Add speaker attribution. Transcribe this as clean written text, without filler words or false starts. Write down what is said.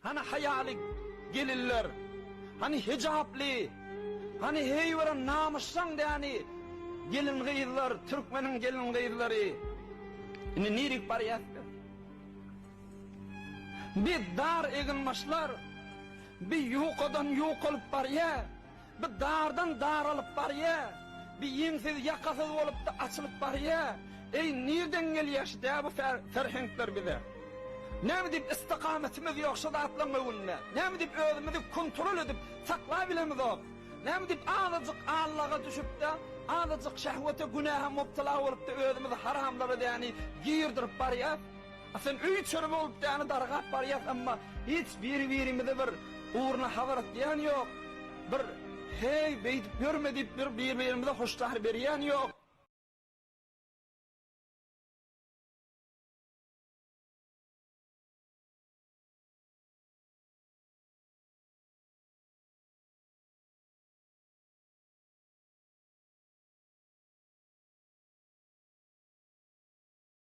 Speaker 1: Hany haýaly gelinler? Hany hijaply? Hany heýwere namysjaň däni gelin-gyzlar, türkmeniň gelin-gyzlary? Indi nirik barýas biz? Bi dar eginbaşlar, bi ýukadan ýukalyp barýa. Bi dardan daralyp barýa, bi ýeňsiz, ýakasyz bolupdy açylyp barýa. Eý, nirden gelýä şu dä bu ferheňkler bize? Näme diýip istikametimiz ýok şu zatlaryň öňünde? Näme diýip özümizi kontrol edip saklabilemizok? Näme diýip azajyk allaga düşüpde, azajyk şehwete, günähe mubtala bolupda özümizi haramlara däni girdirip barýas? A sen öý-içeri bolup däni dargap barýas emma hiç biri-birimize bir ugruna habar atýan ýok. Bir heý beýdip ýörme diýip bir bir-birimize hoşdar berýän ýok.